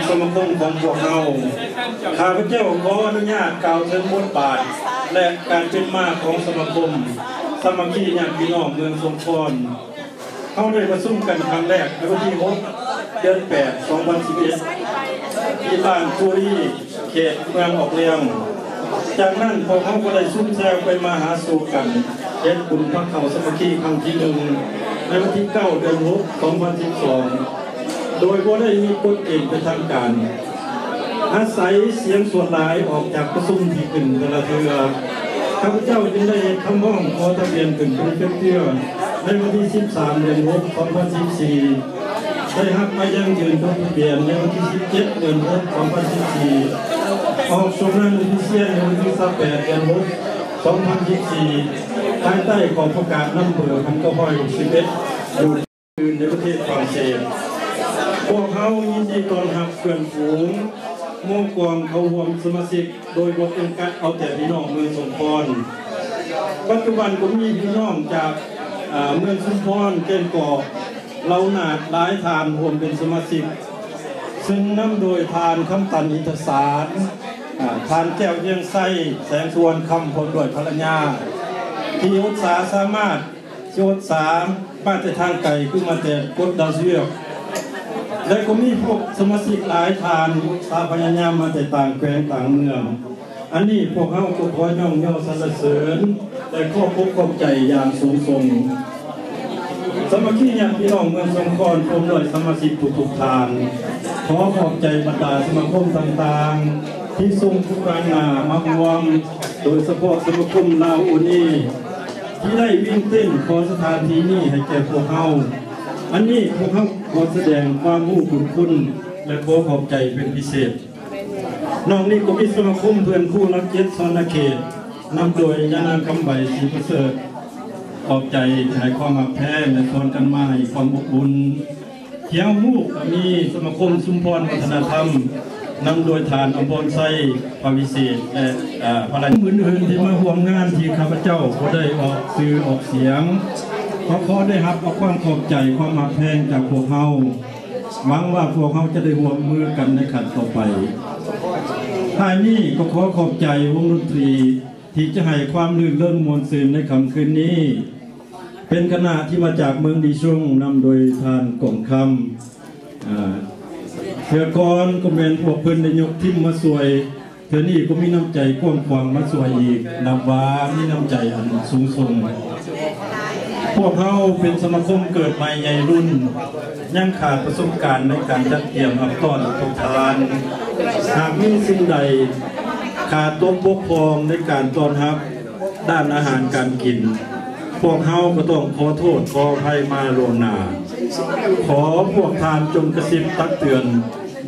ສະມາຄົມຂອງພວກເຮົາ. ຂ້າພະເຈົ້າຂໍອະນຸຍາດກ່າວເຖິງບົດບາດ ແລະ ການເປັນມາຂອງສະມາຄົມສາມັກຄີຍາດພີ່ນ້ອງເມືອງສົມພອນ. ເຮົາໄດ້ປະຊຸມກັນຄັ້ງແລກໃນວັນທີຫົກ ເດືອນແປດ ສອງພັນສິບເອັດ ທີ່ບ້ານພູລີ ເຂດເມືອງອອກເລື່ອງ. ຈາກນັ້ນພວກເຮົາກໍໄດ້ຊຸມແຊວໄປມາຫາສູ່ກັນ ເຮັດບຸນພາເຂົ້າສາມັກຄີຄັ້ງທີໜຶ່ງ ໃນວັນທີເກົ້າ ເດືອນຫົກ ສອງພັນສິບສອງ ໂດຍບໍ່ໄດ້ມີກົດເກນເປັນທາງການ. ອາໄສສຽງສ່ວນຫຼາຍອອກຈາກປະຊຸມທີ່ຂຶ້ນແຕ່ລະເທື່ອ, ຂ້າພະເຈົ້າຈຶ່ງໄດ້ເຮັດຄຳຮ້ອງຂໍທະບຽນຂຶ້ນ Prefecture ໃນວັນທີສິບສາມ ເດືອນຫົກ ສອງພັນສິບສີ່, ໄດ້ຮັບໃບຢັ້ງຢືນລົງທະບຽນໃນວັນທີສິບເຈັດ ເດືອນຫົກ ສອງພັນສິບສີ່, ອອກໂສນາ Official ໃນວັນທີຊາວແປດ ເດືອນຫົກ ສອງພັນສິບສີ່ ພາຍໃຕ້ຂອງປະກາດນຳເບີ ພັນເກົ້າຮ້ອຍຫົກສິບເອັດ ຢູ່ ອື່ນໃນປະເທດຝຣັ່ງເສດ. ພວກເຮົາຍິນດີຕ້ອນຮັບເພື່ອນຝູງໝູ່ກອງເຂົ້າຮ່ວມສະມາຊິກ ໂດຍບໍ່ຈຳກັດເອົາແຕ່ພີ່ນ້ອງເມືອງສົມພອນ. ປັດຈຸບັນກໍມີພີ່ນ້ອງຈາກ ເອີ ເມືອງຊຸມພອນ, ແກ່ນກອກ, ເຫຼົ່ານາດ ຫຼາຍທ່ານຮ່ວມເປັນສະມາຊິກ, ເຊິ່ງນຳໂດຍທ່ານ ຄຳຕັນ ອິນທະສານ, ອາ ທ່ານ ແກ້ວ ວຽງໄຊ, ແສງ ສຸວັນຄຳ ພ້ອມດ້ວຍພັນລະຍາ ທີ່ອຸດສາສາມາດ ທີ່ອຸດສາມາແຕ່ທາງໄກ ຄືມາແຕ່ກົດດາວເຊຍວ ແລະ ກໍມີພວກສະມາຊິກຫຼາຍທ່ານອຸດສາພະຍາຍາມມາແຕ່ຕ່າງແຂວງຕ່າງເມືອງ. ອັນນີ້ພວກເຮົາກໍຂໍຍ້ອງຍໍສັນລະເສີນ ແລະ ຂໍຂອບຂອບໃຈຢ່າງສູງສົ່ງ. ສາມັກຄີຍາດພີ່ນ້ອງເມືອງສົມພອນ ພ້ອມດ້ວຍສະມາຊິກທຸກໆທ່ານ ຂໍຂອບໃຈບັນດາສະມາຄົມຕ່າງໆ ທີ່ສົ່ງຜູ້ກາງໜ້າມາຮ່ວມ, ໂດຍສະເພາະສະມາຄົມລາວໂອນີ ທີ່ໄດ້ວິ່ງເຕັ້ນຂໍສະຖານທີ່ນີ້ໃຫ້ແກ່ພວກເຮົາ. ອັນນີ້ພວກເຮົາຂໍສະແດງຄວາມຮູ້ບຸນຄຸນ ແລະ ຂໍຂອບໃຈເປັນພິເສດ. ນອກນີ້ກໍມີສະມາຄົມເພື່ອນຄູຫຼັກເຈັດສະຫວັນນະເຂດ ນຳໂດຍຍານາງ ຄຳໃບ ສີປະເສີດ. ຂອບໃຈທີ່ໃຫ້ຄວາມຮັກແພງ ແລະ ຊວນກັນມາໃຫ້ຄວາມອົບອຸ່ນ. ທີ່ເຮົາຮູ້ກໍມີສະມາຄົມຊຸມພອນວັດທະນະທຳ ນຳໂດຍທ່ານ ອຳພອນໄຊ ພະວິເສດ ແລະ ເອີ ພະລະ ອື່ນໆທີ່ມາຮ່ວມງານທີ່ຂ້າພະເຈົ້າບໍ່ໄດ້ອອກຊື່ອອກສຽງ ກໍຂໍໄດ້ຮັບເອົາຄວາມຂອບໃຈ ຄວາມຮັກແພງຈາກພວກເຮົາ. ຫວັງວ່າພວກເຮົາຈະໄດ້ຮ່ວມມືກັນໃນຂັ້ນຕໍ່ໄປ. ທ້າຍນີ້ກໍຂໍຂອບໃຈວົງດົນຕີ ທີ່ຈະໃຫ້ຄວາມລື່ນເລີງມ່ວນຊື່ນໃນຄ່ຳຄືນນີ້ ເປັນຄະນະທີ່ມາຈາກເມືອງດີຊຸງ ນຳໂດຍທ່ານ ກອງຄຳ. ອາ ເທື່ອກ່ອນກໍແມ່ນພວກເພິ່ນໄດ້ຍົກທີມມາຊ່ວຍ, ເທື່ອນີ້ກໍມີນ້ຳໃຈກວ້າງຂວາງມາຊ່ວຍອີກ, ນັບວ່າມີນ້ຳໃຈອັນສູງສົ່ງ. ພວກເຮົາເປັນສະມາຄົມເກີດໃໝ່ໃຫຍ່ລຸ້ນ, ຍັງຂາດປະສົບການໃນການຈັດກຽມຮັບຕ້ອນທຸກທ່ານ. ຫາກມີສິ່ງໃດຂາດຕົກບົກຜ່ອງໃນການຕ້ອນຮັບດ້ານອາຫານການກິນ, ພວກເຮົາກໍຕ້ອງຂໍໂທດຂໍອະໄພມາລ່ວງໜ້າ. ຂໍພວກທ່ານຈົ່ງກະຊິບຕັກເຕືອນ,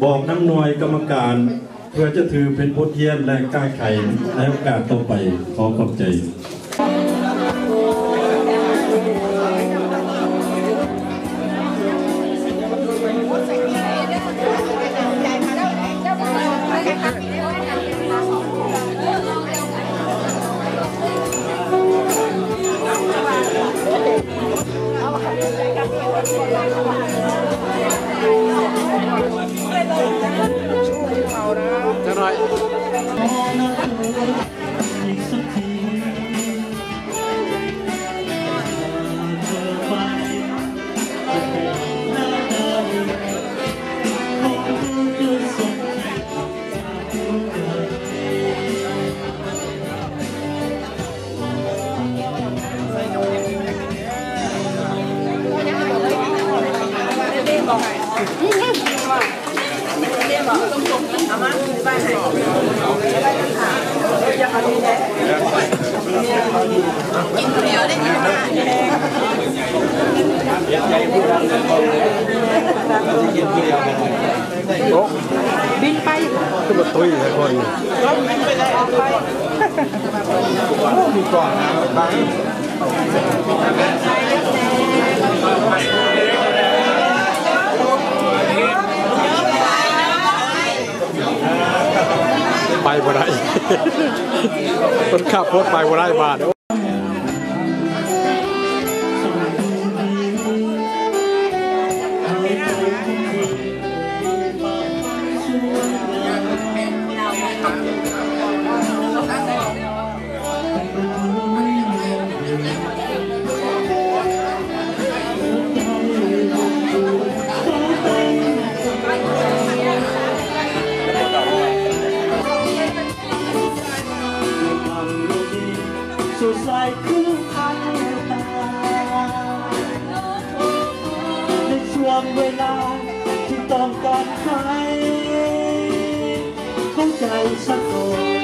ບອກນຳໜ່ວຍກຳມະການ ເພື່ອຈະຖືເປັນບົດຮຽນ ແລະ ແກ້ໄຂໃນໂອກາດຕໍ່ໄປ. ຂໍຂອບໃຈ. ໂອ້ ບິນໄປ ຄືບໍ່ຕຸ້ຍແທ້ຄົນນີ້. ໂອ້ ມີກ່ອນນະ ບັງ ໄປບໍ່ໄດ້ ຄົນຂັບລົດໄປບໍ່ໄດ້ບາດ. ກ່ອນໄປ ເຂົ້າໃຈສາກ່ອນ.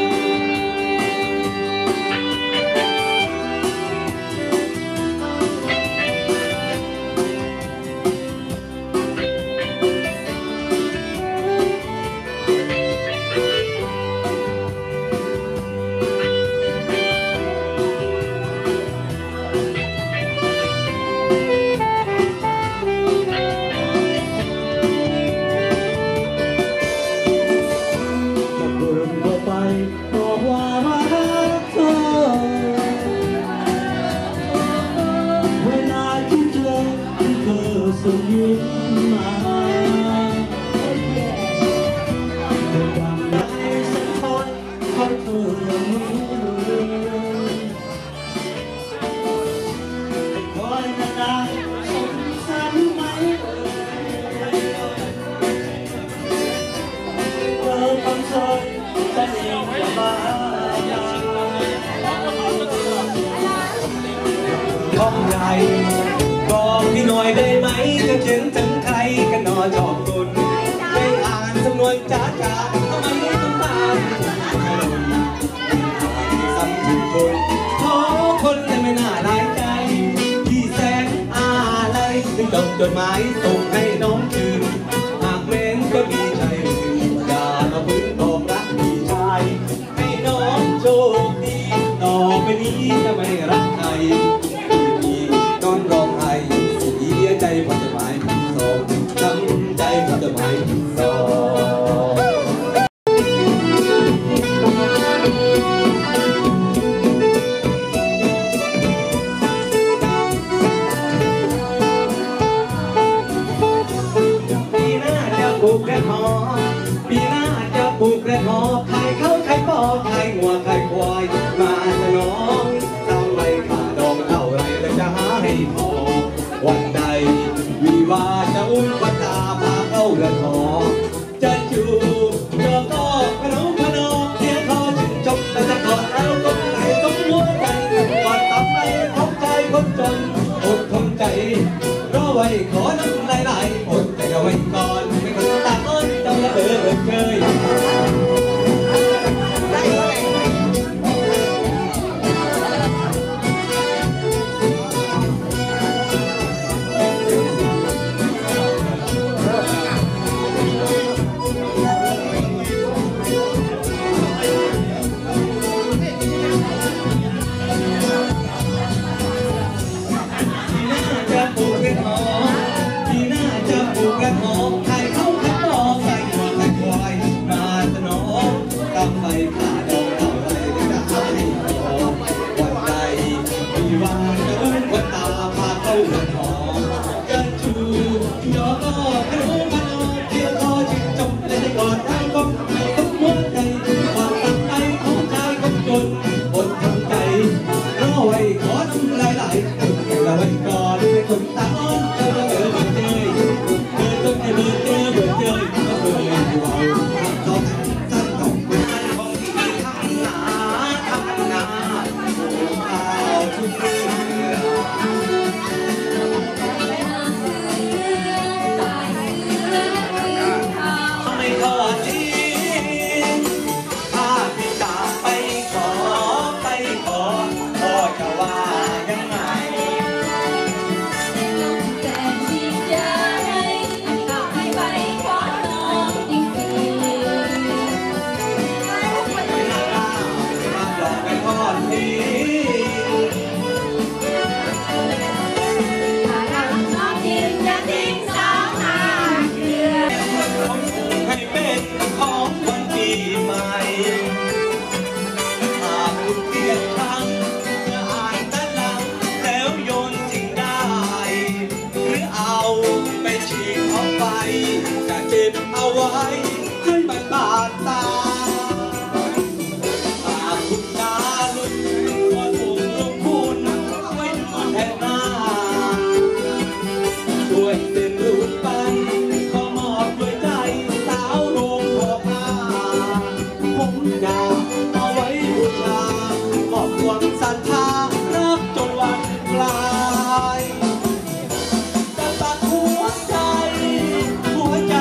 ຂອງໃຫຍ່ບອກພີ່ໜ້ອຍໄດ້ໄໝ ຈະຂຽນເຖິງໃຜກັນໜໍ້ ຊອບຄົນໄດ້ອ່ານສຳນວນຈາຈາ ທຳໄມຕ້ອງຕາມ ສ່ຳທຸກຄົນ ຂໍຄົນແລະແມ່ນ້າຫຼາຍໃຈ ທີ່ແສນອາໄລ ຈຶ່ງສົ່ງຈົດໝາຍສົ່ງໃຫ້ນ້ອງຄືນ ຫາກແມ່ນຈະມີໃຈ ຢ່າລະເມີບອກລັກພີ່ຊາຍ ໃຫ້ນ້ອງໂຊກດີ ຕໍ່ໄປນີ້ຈະໄມ່ຮັກໃຜ ນອນຮ້ອງໄຫ້ ເສຍໃຈເພາະຈົດໝາຍສອງ ຊ້ຳໃຈເພາະຈົດໝາຍສອງ. ປີໜ້າຈະປູກແລະຫອ ປີໜ້າຈະປູກແລະຫອ ຂາຍເຂົ້າຂາຍປອກ ຂາຍງົວຂາຍຄວາຍ ມາສະໜອງ ຕາມໄວຄ່າດອງເທົ່າໃດ ແລ້ວຈະຫາໃຫ້ພໍ ວັນໃດວິວາຈະອຸ້ມຂວັນຕາ ພາເຂົ້າເຮືອນຫໍ ຈະຈູບຈອກອກ ພະນົມພະນອມ ສຽງຂໍຊື່ນຊົມ ແລະຈະກອດເອົາກົບໃຫ້ສົມຫົວໃຈ ກອດຕາມໄປຂອງຊາຍຄົນຈົນ ອົດທົນໃຈ ລໍໄວ້ຂໍນ້ຳລາຍຫຼາຍ ອົດໃຈເອົາໄວ້ກ່ອນ ໃຫ້ຄົນຕາອ່ອນ ເຈົ້າລະເບີດເຈີຍ. ປີໜ້າຈະປູກແລະຫອ ປີໜ້າຈະປູກແລະຫອ ຂາຍເຂົ້າຂາຍປອກ ຂາຍງົວຂາຍຄວາຍ ມາສະໜອງ ຕາມໄວຄ່າດອງເທົ່າໃດ ແລ້ວຈະຫາໃຫ້ພໍ ວັນໃດ ທີ່ວ່າຈະອຸ້ມຂວັນຕາ ພາເຂົ້າເຮືອນຫໍ ຈະຈູບຈອກອກ ພະນົມພະນອມ ສຽງຂໍຊື່ນຊົມ ແລະຈະກອດເອົາກົບໃຫ້ສົມຫົວໃຈ ກອດຕາມໄປຂອງຊາຍຄົນຈົນ ອົດທົນໃຈ ລໍໄວ້ຂໍນ້ຳລາຍຫຼາຍ ອົດໃຈລະໄວ້ກ່ອນ ເປັນຄົນຕາອ່ອນ ເຈົ້າລະເບີດເຈີຍ ເບີດຈົນໃຫ້ເບີດເຈີຍ ເບີດເຈີຍ ເບີດເຈີຍ ເວົ້າ ເວົ້າ ເວົ້າ ເວົ້າ ເວົ້າ ເວົ້າ ເວົ້າ ເວົ້າ ເໃຫ້ເປັນຂອງຂວັນປີໃໝ່ ຫາກຄຸນກຽດຊັງ ເມື່ອອ່ານຕານຫຼັງ ແລ້ວໂຍນຖິ້ມໄດ້ ຫຼືເອົາໄປຖິ້ມອອກໄປ ຈະເກັບເອົາໄວ້ໃຫ້ມັນບາດຕາ. ຫາກຄຸນກາລຸນ ຂໍສົ່ງລົງຄຸນໄວ້ນຳແທນໜ້າ ຊ່ວຍເຊັນຮູບປັ້ນ ຂໍມອບດ້ວຍໃຈ ສາວໂຮງຫໍພາ ຜົມຢາກເອົາໄວ້ບູຊາ ມອບຄວາມສັດທາ ຮັກຈົນວັນຕາຍ. ກະປັກຫົວໃຈ ຫົວໃຈ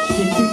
She